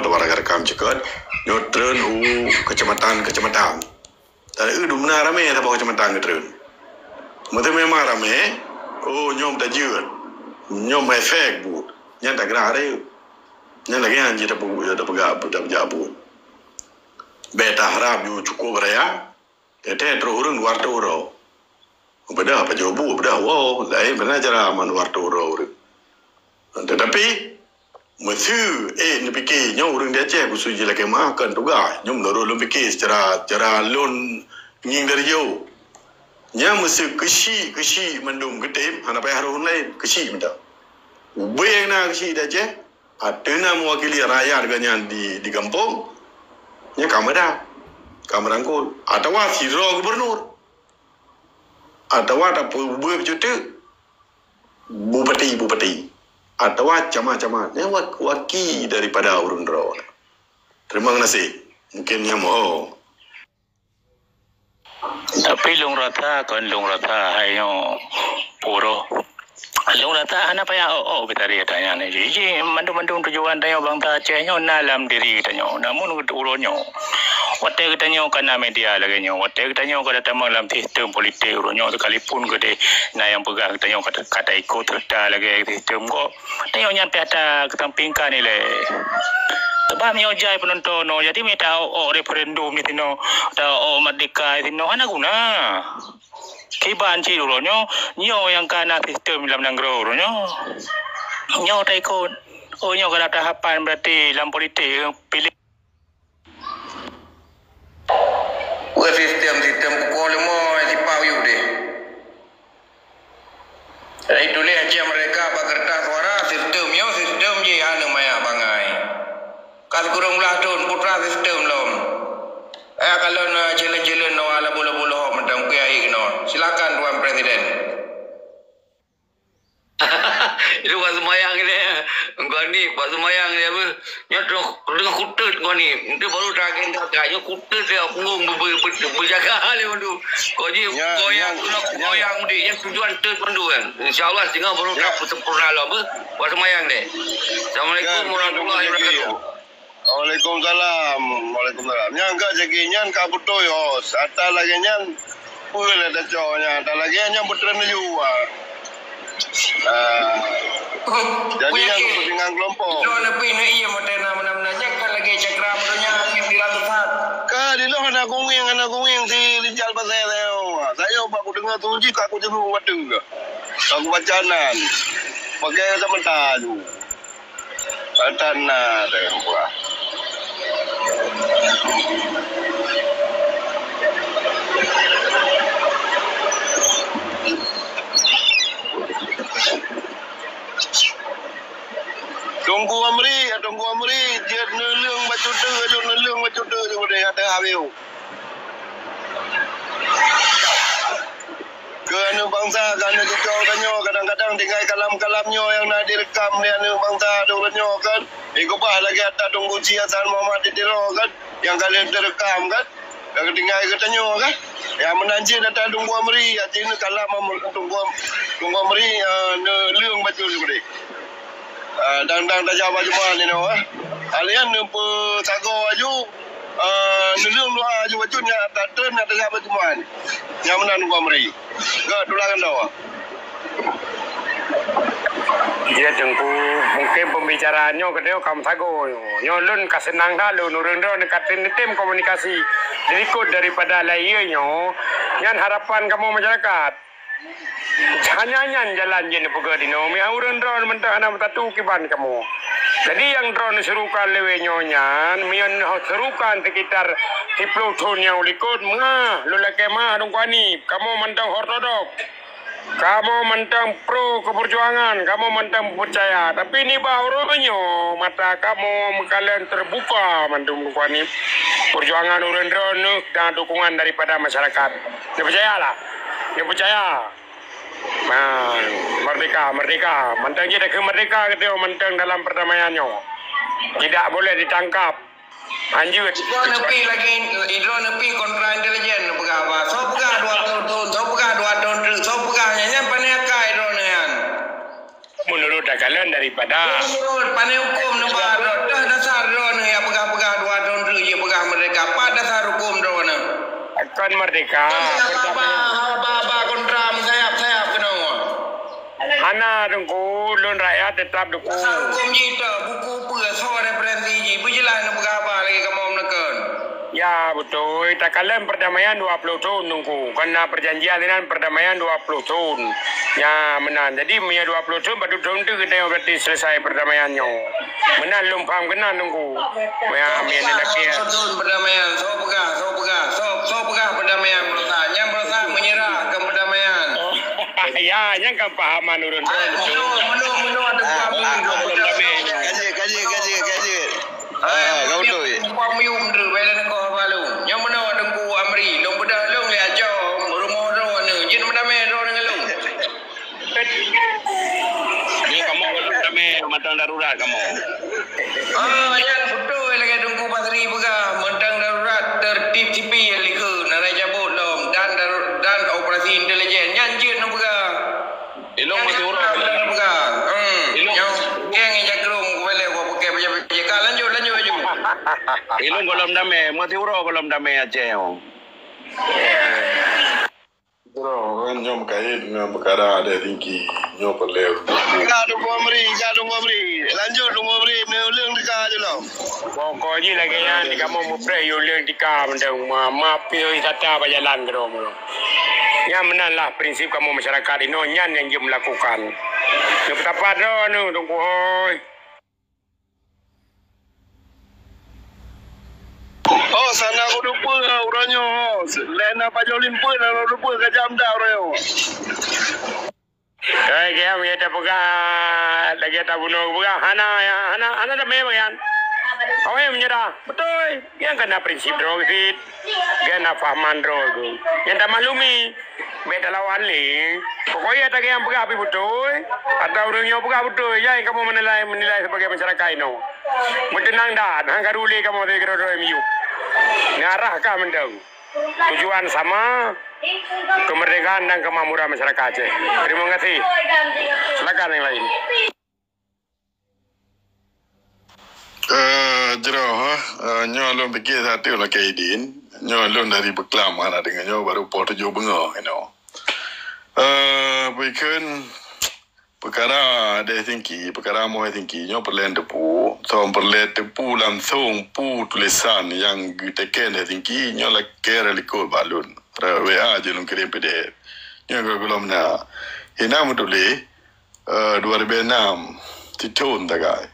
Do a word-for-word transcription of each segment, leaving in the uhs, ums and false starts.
Warga rekam cekot, nyoe treun u kecamatan-kecamatan. Dan eu dumna ramé saboh kecamatan geutreun. Meuteumé ma ramé, oh, nyoe tajeuet, nyoe efek buet. Nyan tagerak raya. Nyan lagée nyan jih tapeugah, tapeugah buet. Bék taharab ju cukup raya. Teuntée troh ureuëng dua ratus uroe. Beudôh pajoh bu, beudôh woe, laén beuna cara man dua ratus uroe ureuëng. Teutapi, meuseu ék neupike nyoe ureuëng di Aceh, khusus jih lakée meuah kon tugaih. Nyoe meunurot lôn pike secara, secara lôn ngieng dari jauh. Nyan meuseu keuchik-keuchik mandum geutem, hana payah ureuëng laén, keuchik mantong. Ubé nyang na keuchik di Aceh, ateueh na meuwakili rakyat geuh nyan di, di gampông, nyan ka meuda, ka meurangkul. Atawa sidroe gubernur. Atawa tapeubeuet cuti bupati-bupati. Atawa camat-camat. Nyan wak-, waki daripada ureuëng droe. Terima kasih. Mungkin nyan mo. Tapi lôn rasa, kon lôn rasa hai nyoe puroh. Lôn rasa hana payah ôk-ôk geutanyoe nyan. Jih, jih, mandum-mandum tujuan tanyoe bansa Aceh nyoe na lam diri geutanyoe. Namun uroe nyoe, watée geutanyoe ka na media lagée nyoe, watée geutanyoe ka tamong lam sistem politik uroe nyoe, sekalipun geude na nyang peugah geutanyoe ka, ka taikot serta lagée sistem kok, tanyoe nyan pih ata keusampingkan ilée. Sebab nyoe jai penonton nyoe, jadi mita ôk-ôk referendum di sinoe, ta ôk-ôk merdeka di sinoe, hana guna. Kiban cit uroe nyoe, nyoe nyang ka na sistem lam nanggroe uroe nyoe. Nyoe taikot. Oh, nyoe ka na tahapan berarti lam politik, piléh. Peue sistem-sistem pukul lima sipau yue deh. Jadi tuléh Aceh Merdeka bak kertas suara, sistem nyoe sistem jih aneuk manyak bangai. Ka sikureueng blaih thon putra sistem lom. Eh, kalon, eh, challenge-challenge noe labu-labu lom mantong keu ai keunoe. Silakan Tuan Presiden. Itu bak seumayang ni. Engkau ni bak seumayang ni apa? Nyoe teungoh, teungoh kuteut engkau ni. Nanti baru terangkan kakak. Nyoe kuteut dia punggung ber-, ber-, ber-, berjaga lé mandu. Kau ji, ya, kau yang, ya, kena, ya, kau yang mudik. Yang tujuan teut mandu kan. InsyaAllah, tinggal baru, ya, tak sempurna lah apa? Bak seumayang deh. Assalamualaikum, ya, warahmatullahi wabarakatuh. Waalaikumsalam. Waalaikumsalam. Nyang ka jagi nyan ka beutôi, hos. Ata lagée nyan, peue lé tacok nyan. Ata lagée nyan beutreun laju, ah. Ah. Jadi nyan yakin? Kepentingan kelompok. Droe leubeh na ié meuteuna meunan-meunan nyan ka lagée cakra meudônya di ratusan. Ka di lôn hana kuwieng, hana kuwieng si Rijal Pasé sayoe. Sayoe bak kudeungoe su jih ka kujeubeueng watée ka. Ka kubaca nan. Pakai kacamata ju. Ata na teuh buah. Teungku Amri, ya Teungku Amri, jeuet neuleueng bacut teuk, jeuet neuleueng bacut teuk, jeuet neuleueng bacut teuk. Keu aneuk bansa, keu aneuk cucoe tanyoe, kadang-kadang tinggai kalam-kalam nyoe nyang na direkam lé aneuk bansa droeneuh nyoe kan. Di keubah lagée ata Teungku Chik Hasan Muhammad di Tiro kan, nyang ka lheueh teurekam kan. Ka tinggai geutanyoe kan. Nyang meunan cit ata Teungku Amri, aci neukalam Am-, Teungku Am-, Teungku Amri, eh, neuleueng bacut di keudeh. Ah, dang-dang tajak bak Jumat inoe, eh. Alian neupeusagoe aju, ah, neuleueng doa aju bacut nyan ata treun nyang tajak bak Jumat. Nyang meunan Teungku Amri. Ka tulah keunoe. Ya, Teungku, mungkin pembicaraan nyoe keudroe ka meusagoe nyoe. Nyoe lôn ka seunang that lôn ureuëng droeneuh ka tem-tem komunikasi dilikot daripada lahé nyoe. Nyan harapan kamoe masyarakat. Hanya nyan jalan jih neupeugah dinoe, meuhai ureuëng droeneuh mantong hana meutatu kiban kamoe. Jadi nyang droeneuh seurukan lewat nyoe nyan, meunyoe seurukan sekitar siplôh thon nyang likot, meungah, lôn lakée meuah Teungku Hanif, kamoe mantong ortodok. Kamoe mantong pro keperjuangan, kamoe mantong peucaya. Tapi nibak uroe nyoe, mata kamoe meukalon teubuka mandum Teungku Hanif. Perjuangan ureuëng droeneuh dan dukungan daripada masyarakat. Neupeucayalah. Neupeucaya. Nah, merdeka, merdeka. Mantong jih takheun merdeka keudroe mantong dalam perdamaian nyoe. Tidak boleh ditangkap. Lanjut. Idroe neupi lagi, idroe neupi kontra intelijen neupeugah apa? Soe peugah dua ploh thon, soe peugah dua thon treuk, soe peugah nyan, nyan pane akai droeneuh nyan. Menurut takalan daripada. Menurut pane hukum neuba droe, dah dasar droeneuh nyan. Merdeka. Haba-haba kontra meusayap-sayap keunoe. Hana, Teungku, lôn rakyat tetap dukung. Asal hukum jih tok, buku peue, soe referensi jih, beujeulaih neupeugah haba lagèe kamoe meunekon. Ya, beutôi. Takalon perdamaian dua puluh thon, Teungku. Kon na perjanjian inan perdamaian dua puluh thon. Ya, meunan. Jadi, meunyoe dua puluh thon, padub thon teuk geutanyoe berarti selesai perdamaian nyoe. Meunan lôn paham keunan, Teungku. Ya, meunan lagèe. Soe thon perdamaian, soe peugah, soe peugah, soe, soe peugah perdamaian meurasa. Nyan meurasa meunyeurah keu perdamaian. Ya, nyan kan pahaman ureueng droe. Meunyoe, meunyoe, meunyoe ada buah beli, belum damai. Kaji, kaji, kaji, kaji. Ah, kau betul. Upah miyup tu, bela nak kau balu. Nyang mana ada ku Amri, long bedah long ya jauh, rumah droe ni. Jin mana meh droe dengan long. Ni kamu belum damai, matang darurat kamu. Ah, yang betul lagi Teungku Basri peugah, matang darurat tertib sipil likeu, narai cabut lom dan darur-, dan operasi intelijen. Nyan jeuet neupeugah. Ilong masih urang. Ilong. Hmm. Ilong. Nyang geng yang jakrong, kembali buat pakai pejabat-pejabat. Ka, lanjut, lanjut, lanjut. Ilong golom damai, masih urang golom damai Aceh. Bro, kan nyoe meukaét ngon peukara Adoe Tinggi. Nyoe peureulèe. Ka Teungku Amri, ka Teungku Amri. Lanjut Teungku Amri, meunyoe uleueng teuka je lom. Pokok jih lagèe nyan, di kamoe mupreh yue uleueng teuka mantong. Ma-, maaf, pariwisata bak jalan keudroe. Nyan meunan lah prinsip kamoe masyarakat inoe, nyan nyang jeuet meulakukan. Neupeutapat droeneuh, Teungku hôi. Oh, sana ku dupeue uroe nyoe. Laén na pajoh limpeue, na dupeue ka jam dah uroe nyoe. Hai, kayang ya tapeugah, lagèe tabunoe peugah, hana, ya, hana, hana damai bagian. Awai meunyeurah, beutôi. Nyang kana prinsip droe cit. Nyang na pahaman droe tu. Nyang tamaklumi. Bèk talawan lé. Pokoknya tak nyang peugah pih beutôi. Atau ureueng nyoe peugah beutôi. Nyang kamoe menilai, menilai sebagai masyarakat inoe. Meuteunang that. Hang karu lé kamoe dari keudroe-droe miyup. Ngarah ka mantong. Tujuan sama, kemerdekaan dan kemakmuran masyarakat Aceh. Terima kasih. Silakan yang lain. Eh, jroh, eh, nyoe lôn pike satu lakèe idin. Nyoe lôn dari Beuklam, hana deungoe nyoe baru poh tujoh beungoh inoe. Eh, bukon peukara Adoe Tinggi, peukara Moe Tinggi, nyoe peureulèe teupeue. Soe peureulèe teupeue langsong peue tulisan nyang geuteken Adoe Tinggi, nyoe lakèe likot bak lôn. W A je lôn kirém P D F. Nyoe gohlom na. Hina meutuléh, eh, dua ribu enam, sithon tagai.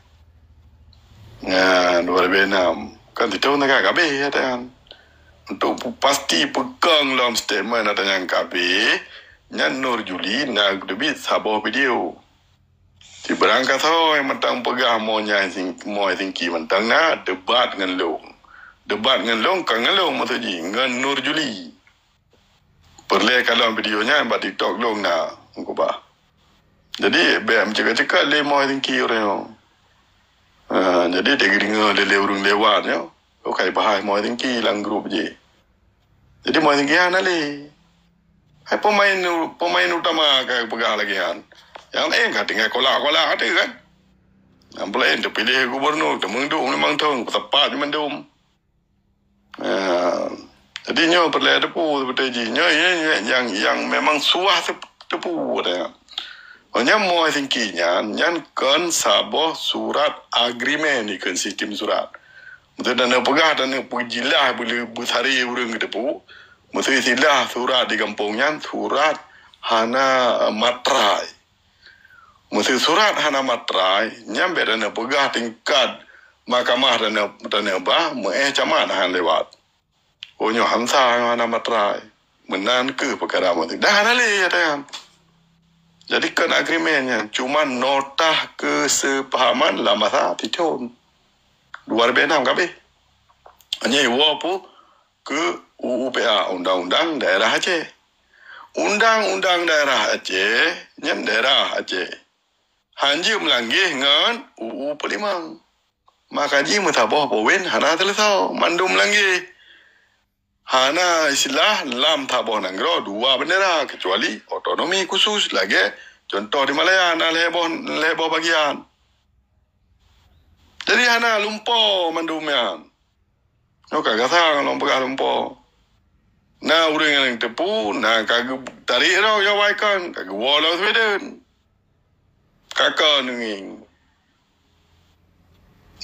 Nyan, dua ribu enam. Kan sithon tagai ka abéh, ya kan? Untuk pu-, pasti peukong lom statement ata nyang ka abéh, nyan Nur Juli na geuteubiet saboh video. Sibarang kasoe nyang mantong peugah Moe nyan sing-, Moe Tinggi mantong na debat ngon lôn. Debat ngon lôn, kon ngon lôn maksud jih, ngon Nur Juli. Peureulèe kalon video nyan bak TikTok lôn na, Teungku Bah. Jadi, bèk meuceuka-ceuka lé Moe Tinggi uroe nyoe. Ha, jadi, deuh geudeungoe lé, lé ureueng lewat nyoe, ka ibahas Moe Tinggi lam grup jih. Jadi, Moe Tinggi hana lé. Hai pemain u-, pemain utama ka peugah lagèe nyan. Nyang laén ka tinggai kolak-kolak ate kan. Nyang laén teupiléh gubernur, teumeung duek limong thon, teupat mandum. Ah, jadi nyoe peureulèe teupeue beutôi jih. Nyoe, nyoe, nyoe nyang, nyang memang suah teu-, teupeue dah. Oh, nyan Moe Tinggi nyan, nyan kon saboh surat agreement dikeue sistem surat. Meuseu dan peugah dan peujilah beu-, beusaré ureueng geuteupeue. Meuseu istilah surat di gampông nyan surat hana, eh, matrai. Meuseu surat hana matrai, nyan bèk taneuk peugah tingkat mahkamah taneuk, taneuk bah, meu'èh camat han lewat. Oh, nyoe hansa nyoe hana matrai. Meunan keuh peukara meuti. Dah hana lé ata nyan. Jadi kon agreement nyan, cuma nota keuseupahaman lam masa sithon. Dua ribu enam ka abéh. Nyan iwoe peue keu U U P A, Undang-Undang Daerah Aceh. Undang-undang daerah Aceh, nyan daerah Aceh. Han jeuet meulanggeh ngon U U Peulimong. Maka jih meusaboh poin hana seuleusoe, mandum meulanggeh. Hana istilah lam saboh nanggroe dua bendera, kecuali otonomi khusus lagèe contoh di Malaya na lhèe boh, lhèe boh bagian. Jadi hana lumpoe mandum nyan. Nyoe ka gata lôn peugah lumpoe. Na ureuëng nyang teupeue, na ka geutarék droe nyoe awai kon, ka geuwoe lam Sweden. Ka kon ngieng.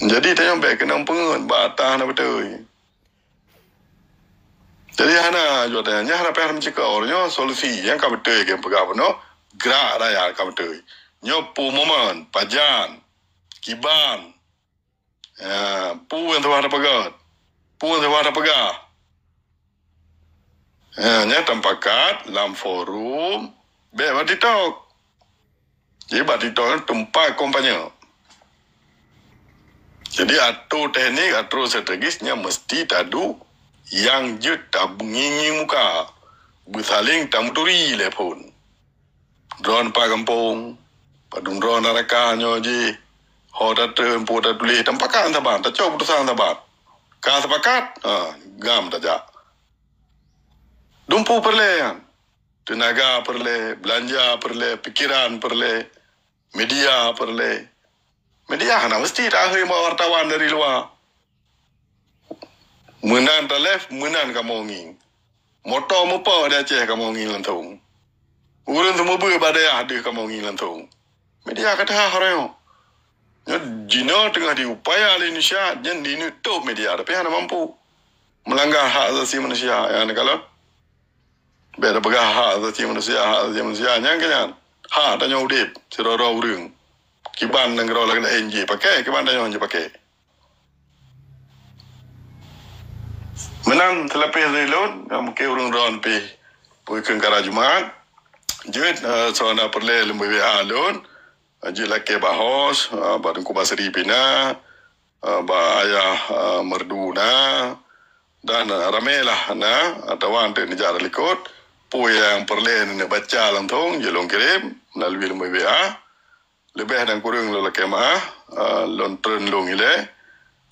Jadi tanyoe bék keunong peungeut bak ata hana beutôi. Jadi hana jaweueb tanyoe, nyan hana payah meucakap, nyoe solusi nyang ka beutôi nyang peugah bunoe, gerak raya ka beutôi. Nyoe peue momen, pajan, kiban. Ya, peue nyang tuha tapeugah. Peue nyang tuha tapeugah. Ya, nyan tapakat lam forum, bék bak TikTok. Jadi bak TikTok nyan teumpat kampanye. Jadi atô teknik, atô strategis nyan meusti taduek nyang jeuet tangieng-ngieng muka, beusaléng tameuturi lé phon. Droeneuh pat gampông, padum droeneuh raka nyoe jih, ho tateumpôk tatuléh, tapakat saban, tacok keuputosan saban. Ka sepakat, ha, gam tajak. Dumpeue peureulée nyan. Teunaga peureulée, beulanja peureulée, pikeran peureulée, media peureulée. Media hana meusti takhém bak wartawan dari luwa. Meunan talèh, meunan kamoe ngieng. Moto meupo di Aceh kamoe ngieng langsông. Ureuëng seumeubeuet bak dayah deuh kamoe ngieng langsông. Media ka teuhah uroe nyoe. Nyoe jinoe teungoh diupaya lé Indonesia, nyan dineuk tôp media, tapi hana mampu. Meulanggar hak asasi manusia, ya, neukalon. Bék tapeugah hak asasi manusia, hak asasi manusia, nyang keu nyan. Hak tanyoe udép, sidroe-droe ureuëng. Kiban nanggroe laén jih pakai, kiban tanyoe jih pakai. Meunan seulapeh dari lôn, mungken ureuëng droeneuh pih peue keu kara Jumat. Jeuet, eh, soe na peureulée lôn beu W A lôn, jeuet lakée bak host, eh, bak Teungku Basri pih na, eh, bak Ayah, eh, Merdu na, dan, eh, ramé lah na, atawa eunteuk neujak likot, peue nyang peureulée neubaca langsông, jeuet lôn kirém melalui lôn W A. Leubeh dan kureueng lôn lakée meu'ah, eh, lôn treun lôn ilée.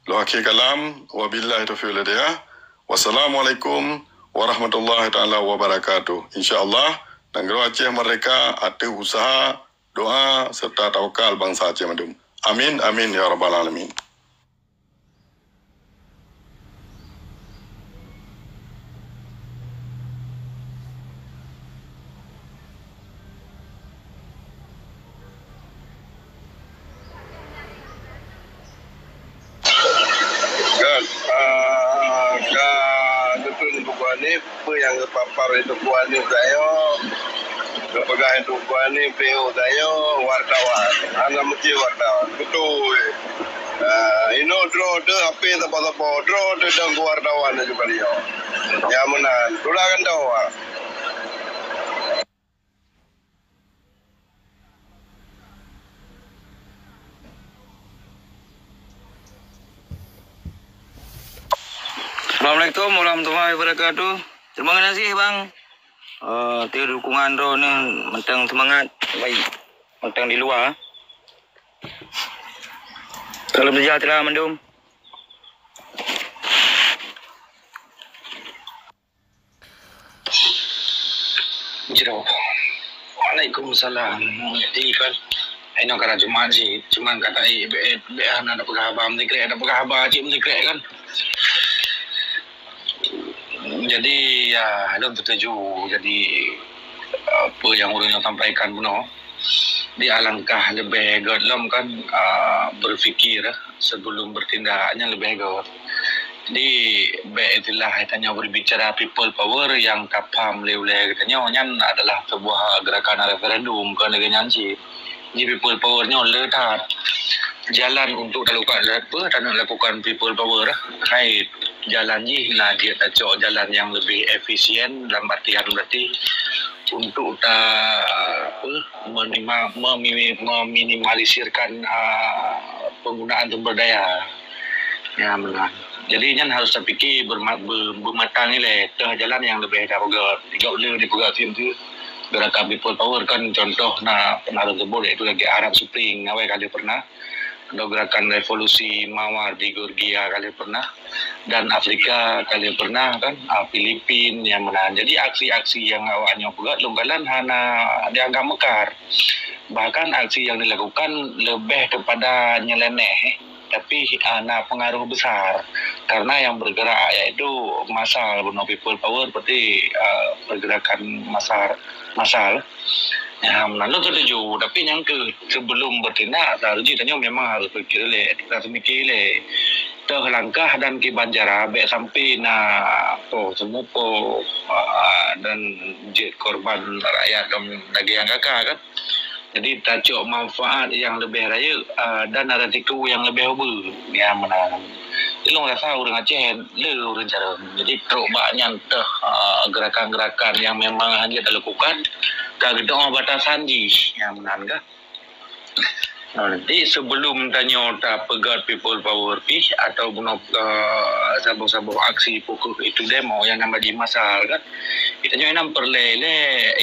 Lôn akhé kalam, wabillahi taufiq wal hidayah. Wassalamualaikum warahmatullahi taala wabarakatuh. Insya Allah, nanggroe Aceh merdeka ateueh usaha, doa, serta tawakal bansa Aceh mandum. Amin, amin, ya rabbal alamin. Kan, ah, ka geutreun Teungku Hanif, peue nyang geupapar lé Teungku Hanif tanyoe, geupeugah lé Teungku Hanif, P O tanyoe, wartawan. Hana meusti wartawan. Beutôi. Ah, inoe droe teuh H P sapo-sapo, droe teuh dong keu wartawan laju kali nyoe. Nyang meunan. Tulakan tau, ah. Assalamualaikum warahmatullahi wabarakatuh. Terima kasih, Bang. Eh, ti dukungan droeneuh mantong seumangat. Baik. Mantong di luwa. Salam sejahtera mandum. Jiro. Waalaikumsalam. Jadi kan, inoe kara Jumat sih, cuman kata, eh, be-, be-, hana ada peugah haba meusikrek, ada peugah haba cit meusikrek kan. Jadi, ya, lôn setuju. Jadi, apa yang ureuëng nyoe sampaikan bunoe, di alangkah leubeh gét lom kan, ah, berfikir sebelum bertindak, nyan leubeh gét. Jadi, bék istilah tanyoe berbicara people power nyang tapaham lé ulée geutanyoe nyan adalah sebuah gerakan referendum, bukan lagée nyan cit. Di people power nyoe le that. Jalan untuk talakukan, apa, talakukan people power, hai jalan jih na jeuet tacok jalan nyang leubeh efisien, dalam artian berarti untuk ta-, apa, menima-, memimi-, meminimalisirkan, ah, penggunaan sumber daya. Ya, benar. Jadi, nyan harus tapike berma-, be-, beumatang ilée, teuh jalan nyang leubeh tapeugah. Jaweueb lé dipeugah sim tu, gerakan people power kan contoh na, na tersebut, yaitu lagi Arab Spring, awai ka lheueh pernah. Ada gerakan revolusi mawar di Georgia ka lheueh pernah. Dan Afrika ka lheueh pernah kan, ah, Filipin nyang meunan. Jadi, aksi-aksi nyang awak nyoe peugah lôn kalon hana dianggap meukar. Bahkan aksi nyang dilakukan leubeh kepada nyeleneh. tapi, ah, na pengaruh besar karena yang bergerak yaitu massa bunoe, people power, berarti, ah, pergerakan massa, massal. Ya, meunan lôn setuju, tapi nyang keuh sebelum bertindak, seharusnya tanyoe memang harus pikir lé, harus mikir lé. Toh langkah dan kiban cara, bèk sampai na poh seumupoh, ah, dan jeuet korban rakyat dan lagèe nyang ka-ka kan. Jadi, tacok manfaat nyang leubeh rayeuk, ah, dan risiko nyang leubeh ubeut. Ya, meunan. Jadi, lôn rasa ureueng Aceh le ureueng carông. Jadi, trok bak nyan teuh, ah, gerakan-gerakan nyang memang hana jeuet talakukan, ka geudoe batasan jih. Ya, meunan kah? Nah, jadi sebelum tanyoe tapeugöt people power pih atau bunoe, eh, saboh-saboh aksi pokok itu demo nyang nama jih massal kan, tanyoe nyan peureulèe lé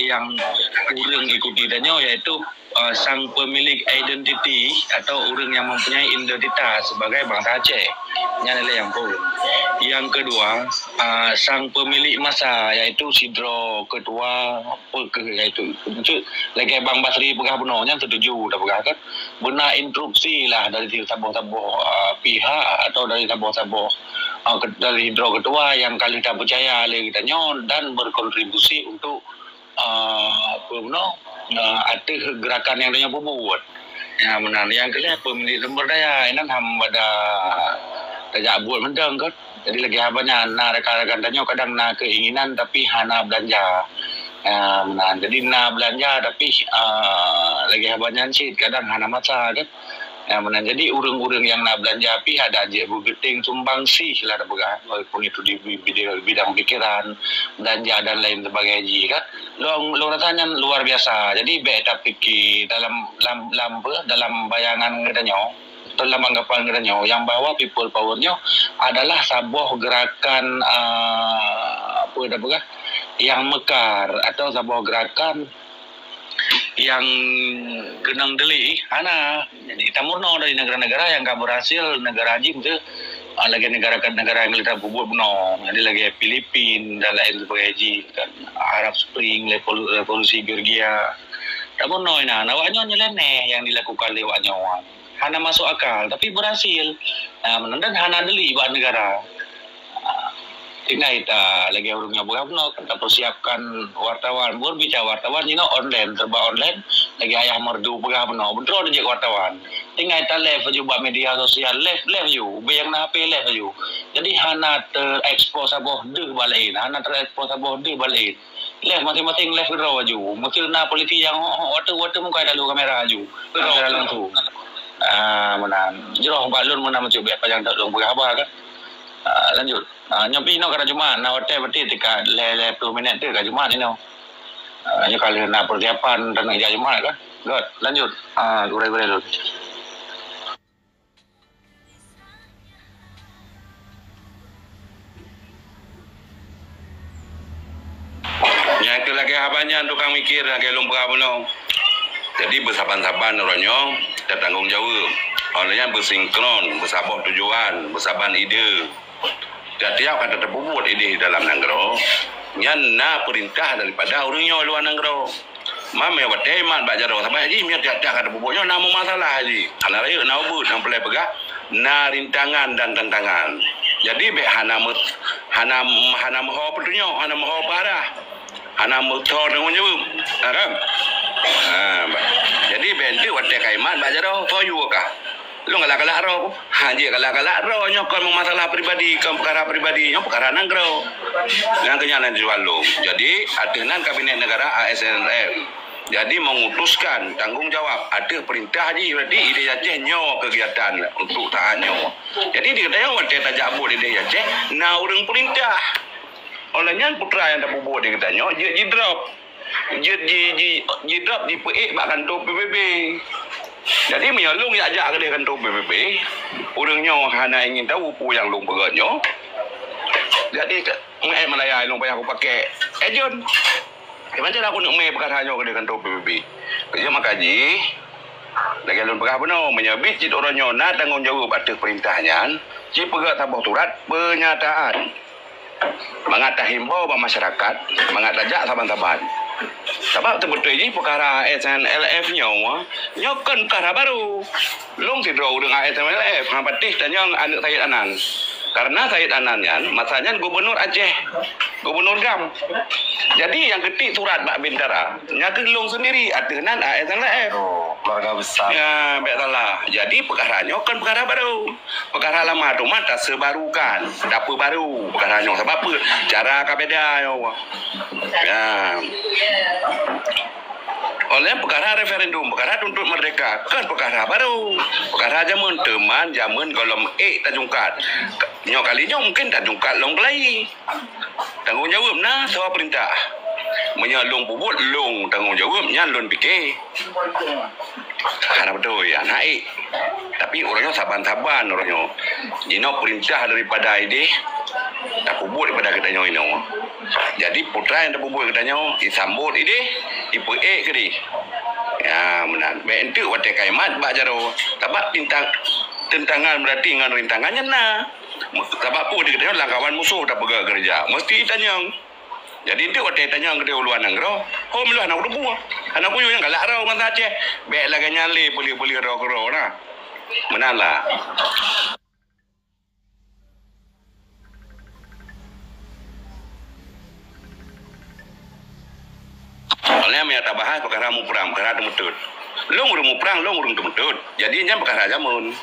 nyang ureueng ikuti tanyoe, yaitu, eh, sang pemilik identiti atau ureueng nyang mempunyai identitas sebagai bansa Aceh. Nyan lé nyang phôn. Nyang keudua, eh, sang pemilik massa, yaitu sidroe ketua, peue keuh, yaitu, maksud, lagèe Bang Basri peugah bunoe, nyan setuju tapeugah kan. Beuna instruksi lah dari saboh-saboh, ah, pihak atau dari saboh-saboh, ah, ke-, dari sidroe ketua nyang ka lheueh tapeucaya lé geutanyoe dan berkontribusi untuk, ah, peue bunoe, ah, ateueh gerakan nyang tanyoe peubuet. Ya, meunan. Nyang keulhèe, pemilik sumber daya, inan hamba tajak buet mantong kan. Jadi lagèe haba nyan, na rakan-rakan tanyoe kadang na keinginan tapi hana beulanja. Ah, meunan. Jadi na beulanja tapi, ah, lagèe haba nyan cit kadang hana masa kan. Ah, meunan. Jadi ureueng-ureueng nyang na beulanja pih adak jeuet beugeuting sumbangsi lah tapeugah, walaupun itu di bi-, di bidang pikiran, beulanja dan lain sebagainya jih kan. Lôn, lôn rasa nyan luar biasa. Jadi bèk tapike dalam, lam, lam, dalam bayangan geutanyoe. Dalam anggapan geutanyoe, nyang bahwa people power nyoe adalah saboh gerakan, ah, peue tapeugah, nyang meukar atau saboh gerakan nyang keunong deuli, hana. Jadi, tameurunoe dari negara-negara nyang ka berhasil, negara jih tu, ah, lagèe negara, negara nyang ka peubuet bunoe. Jadi, lagèe Filipin dan lain sebagainya jih, kan. Arab Spring, revolu-, revolusi Georgia. Tameurunoe inan, awak nyoe nyeleneh nyang dilakukan lé awak nyoe. Hana masuk akal, tapi berhasil. Ah, meunan dan hana deuli bak negara. Ah, tinggai ta lagèe ureueng nyang peugah bunoe, tapeusiapkan wartawan, berbicara wartawan, you know, online, serba online, lagèe Ayah Merdu peugah bunoe, beudroe jeuet wartawan. Tinggai ta live laju bak media sosial, live, live laju, ubé nyang na H P live laju. Jadi hana terekspos saboh deuh bak laén, hana terekspos saboh deuh bak laén. Live masing-masing live keudroe laju. Meuseu na polisi nyang hok-hok watèe-watèe muka talu kamera laju. Keudroe langsung. Ah, meunan. Jroh bak lôn meunan meucubit panyang that lôn peugah haba kan. Ah, lanjut. Ah, nyoe pih inoe ka Jumat, na watèe berarti tingkat lhèe, lhèe ploh minèt tu ka Jumat inoe. Ah, nyoe ka lheueh na persiapan dan jak Jumat kan. Good, lanjut. Ah, gurèe-gurèe lôn. Nyang keu lagèe haba nyan tukang mikir lagèe lôn peugah bunoe. Jadi beusaban-saban uroe nyoe tatanggong jaweueb. Óh lheueh nyan beusinkron, beusaboh tujuan, beusaban ide. Tiap-tiap ka tateupeue buet idéh dalam nanggroe, nyan na peurintah daripada ureueng nyoe luwa nanggroe. Mamé watèe mat bak jaroe, sabab jih meunyoe tiap-tiap ka tapeubuet nyoe na meumasalah jih. Hana rayeuk na ubeut, nyang peureulèe peugah na rintangan dan tantangan. Jadi bèk hana meu-, hana, hana meuho peutunyok, hana meuho peurah, hana meuho tanggong jaweueb. Ha kan? Ha, bah. Jadi bèk enteuk watèe ka imat bak jaroe, soe yue kah? Lôn galak-galak droe. Ha, jeuet galak-galak droe nyoe kon meumasalah pribadi, kon peukara pribadi, nyoe peukara nanggroe. Nyang keunyan nyang jijaweueb lôn. Jadi, ateueh nan Kabinet Negara A S N R M. Jadi, memutuskan tanggong jawab ateueh peurintah jih, berarti idéh Aceh nyoe keugiatan untuk saat nyoe. Jadi, di geutanyoe watèe tajak buet idéh Aceh, na ureueng peurintah. Óh lheueh nyan putra nyang tapeubuet di geutanyoe jeuet jidrop. Jeuet ji-, ji-, jidrop jipeuék bak kantô P B B. Jadi, meunyoe lôn jak-jak keudéh kantô P B B, ureueng nyoe hana ingin tahu peue nyang lôn peugah nyoe. Jadi, meu'èt meulaya lôn payah kupakèk ejen. Kiban cara kuneuk mé peukara nyoe keudéh kantô P B B. Keujeuet maka jih, lagèe lôn peugah bunoe, meunyoe bit cit uroe nyoe na tanggong jaweueb ateueh peurintah nyan, jipeugöt saboh surat peunyataan. Mangat tahimbau bak masyarakat, mangat tajak saban-saban. Sabab teubeutôi jih peukara A S N L F nyoe, nyoe kon peukara barô. Lôn sidroe ureuëng A S N L F, hana patéh tanyong aneuëk Said Anan. Karena Said Anan nyan, masa nyan gubernur Aceh, gubernur GAM. Jadi, nyang keutik surat bak Bintara, nyan keuh lôn sendiri, ateueh nan A S N L F. Oh, keluarga besar. Ya, bèk salah. Jadi, peukara nyoe kon peukara barô. Peukara lama teuma taseubarukan, tapeubaru peukara nyoe. Sabab peue? Cara ka beda nyoe. Ya. Oleh peukara referendum, peukara tuntut merdeka, kon peukara barô. Peukara jameun, teuma jameun gohlom ék tajungkat. Nyoe kali nyoe mungkin tajungkat lom keulayi. Tanggong jaweueb na saboh peurintah. Meunyoe lôn peubuet, lôn tanggong jaweueb, nyan lôn pike. Hana beutôi, hana ék. Tapi uroe nyoe saban-saban uroe nyoe. Jinoe peurintah daripada idéh, tapeubuet daripada geutanyoe inoe. Jadi, peue nyang tapeubuet geutanyoe, jisambot idéh, jipeuék keudéh. Ya, meunan. Bèk enteuk watèe ka imat bak jaroe. Sabab tintang, tentangan beurati ngon rintangan nyan na. Sabab peue di geutanyoe lam kawan musoh tapeugah keureuja. Meusti tanyong. Jadi, enteuk watèe tanyong keudéh u luwa nanggroe, hom lôn hana kuteupue. Hana kuyue nyang galak droe bansa Aceh. Bèk lagèe nyan lé peuleueh-peuleueh droe keudroe na. Meunan lah. Soalnya meunyo tabahas peukara muprang, peukara teumeuteut. Lôn ureuëng muprang, lôn ureuëng teumeuteut. Jadi nyan peukara jameun.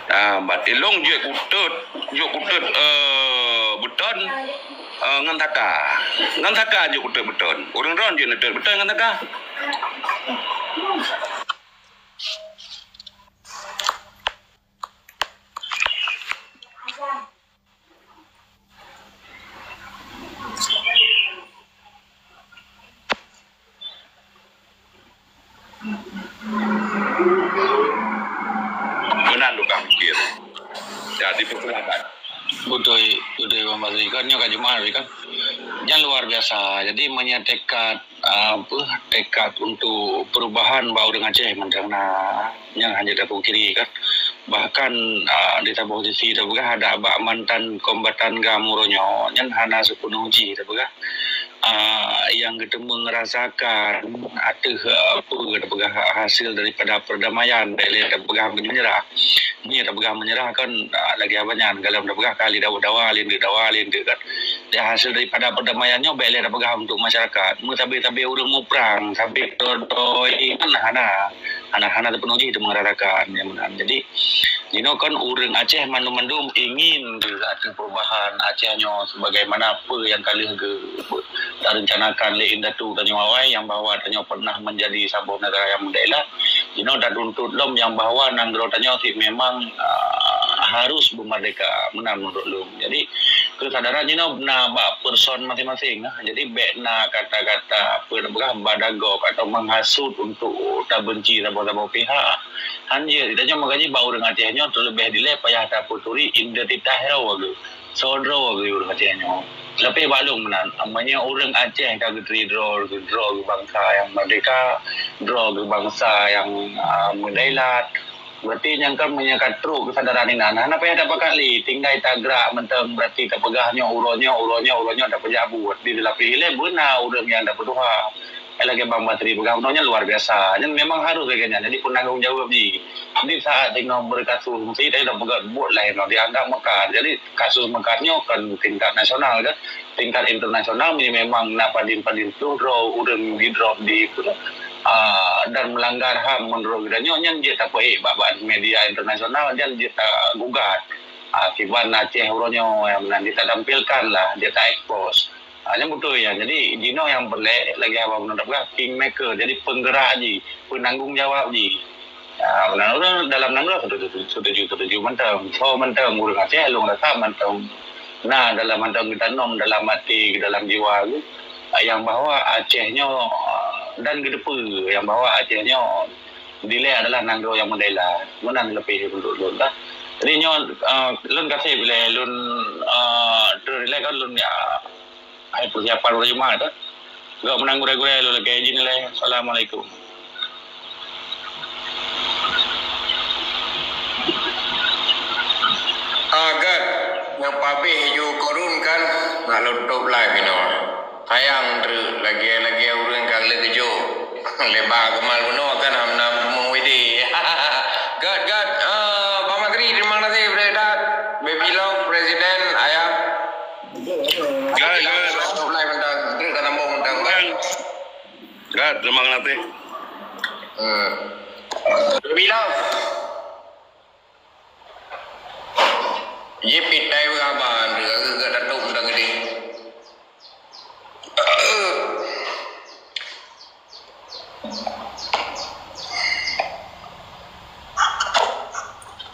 Ah, berarti lôn jeuet kuteut, jeuet kuteut, eh, beuton, eh, ngon saka. Ngon saka jeuet kuteut beuton. Ureuëng droen jeuet neuteut beuton ngon saka. Meunan tukang pikir. Ya, dipersilakan. Beutôi, beutôi, Bang Basri. Kan nyoe ka Jumat hari kan. Nyan luar biasa. Jadi, meunyo tekad, ah, apa, tekad untuk perubahan bak ureuëng Aceh mantong na, nyan hana tapungkiri kan. Bahkan, ah, di saboh sisi tapeugah ada bak mantan kombatan GAM uroe nyoe, nyan hana seupeuneuh jih tapeugah, ah, nyang geuteumeung ngerasakan ateueh, ah, peue tapeugah, hasil daripada perdamaian, bèk lé tapeugah meunyeurah. Meunyo tapeugah meunyeurah kan, ah, lagèe haba nyan, galom tapeugah kali dawa-dawa, lé deuk dawa, lé deuk kan. Dan hasil daripada perdamaian nyoe bèk lé tapeugah untuk masyarakat. Meusabé-sabé ureuëng muprang, sabé droe-droe kan hana. Hana, hana seupeuneuh jih teuma ratakan, ya meunan. Jadi, jinoe kan ureuëng Aceh mandum-mandum ingin juga ateueh perubahan Aceh nyoe sebagaimana peue nyang ka lheueh geu-, tarencanakan lé indatu tanyoe awai nyang bahwa tanyoe pernah menjadi saboh negara nyang merdeka. Jinoe tatuntut lom nyang bahwa nanggroe tanyoe cit memang, ah, harus beumerdeka, meunan menurut lôn. Jadi, keusadaran jinoe na bak person maséng-maséng, ah. Jadi, bèk na kata-kata, apa nak peugah, badagok atau menghasut untuk tabenci saboh-saboh pihak. Hanjeuet, tanyoe meukaji bak ureuëng Aceh nyoe teuleubeh dilèe payah tapeuturi identitas droe geuh. Soe droe geuh ureuëng Aceh nyoe. Leubeh bak lôn meunan, meunyoe ureuëng Aceh ka geuturi droe geuh, droe geuh bansa nyang merdeka, droe geuh bansa nyang, ah, meudailat, berarti nyang kan meunyoe ka trok keusadaran inan, hana payah tapakat lé, tinggai tagrak mantong, berarti tapeugah nyoe uroe nyoe, uroe nyoe, uroe nyoe tapeujak buet. Di dalam pih ilèe beuna ureuëng nyang tapeutuha. Lagèe Bang Basri peugah, uroe nyoe luar biasa. Nyan memang harus lagèe nyan. Jadi, peunanggong jaweueb jih. Di saat singoh berkasus, mesti tadi tapeugah buet laén, dianggap meukat. Jadi, kasus meukat nyoe kon tingkat nasional kan. Tingkat internasional, meunyoe memang na padum-padum ploh droe ureuëng di-drop di, ah, dan melanggar HAM menurut geutanyoe, nyan jeuet tapeuék bak, bak media internasional, nyan jeuet tagugat. Ah, kiban Aceh uroe nyoe nyang meunan jeuet tatampilkan lah, jeuet ta-expose. Ah, nyan beutôi nyan. Jadi, jinoe nyang peureulèe lagèe haba bunoe tapeugah kingmaker, jadi penggerak jih, penanggung jawab jih. Ah, meunan ureuëng dalam nanggroe setuju, setuju, setuju mantong. Soe mantong ureuëng Aceh, lôn rasa mantong na dalam mantong geutanom dalam até, dalam jiwa geuh, ah, nyang bahwa Aceh nyoe, ah, dan geuteupeue nyang bahwa Aceh nyoe dilèe adalah nanggroe nyang meudela. Meunan leubeh untuk lôn lah. Jadi nyoe, ah, lôn gaséh bilèe lôn, ah, trön ilèe kan lôn ya, hai persiapan uroe Jumat tu. Gak menang gurèe-gurèe lôn lagèe jih nilai. Assalamualaikum. Ah, Gat, nyang pabéh ju korun kan, nak lôn tôp live inoe. Sayang treuk lagèe-lagèe ureueng ka lheueh geujok. Lé ba keumal bunoe kan ham na meuwidi. Gèt, gèt. Ah, Bang Matri, terima kasih, Bre, dat. Baby Love, Presiden, Ayah. Gèt, gèt. Top line mantap. Treuk ka sambung mantap. Gèt, terima kasih. Hmm. Baby Love. Jih pitai beuraba, geuh geuh datong mantong geude.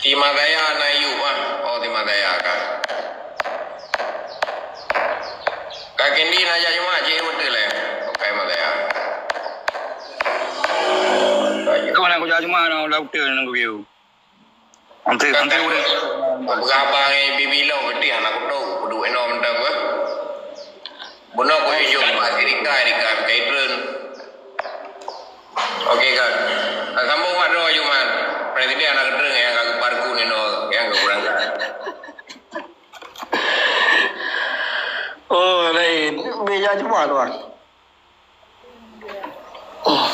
Tima Gaya na yub ah. Oh, Tima Gaya ka. Ka Kendi na jak Jumat, cit beutôi lé. Pakai Tima Gaya. Kau nak kujak Jumat, nak udah beutôi nak view. Nanti, nanti udah. Beuraba ngon Baby Love, beutôi aneuk kuto, kudu inoe mantong, eh. Bunoe kujak Jumat, Erika, Erika, Kaitron. Oke, kan. Nah, sambung mak droe Jumat. Presiden aneuk keudroe nyang ka geuparku nino, nyang geukurang. Oh, lain. Beja Jumat, Bang. Oh.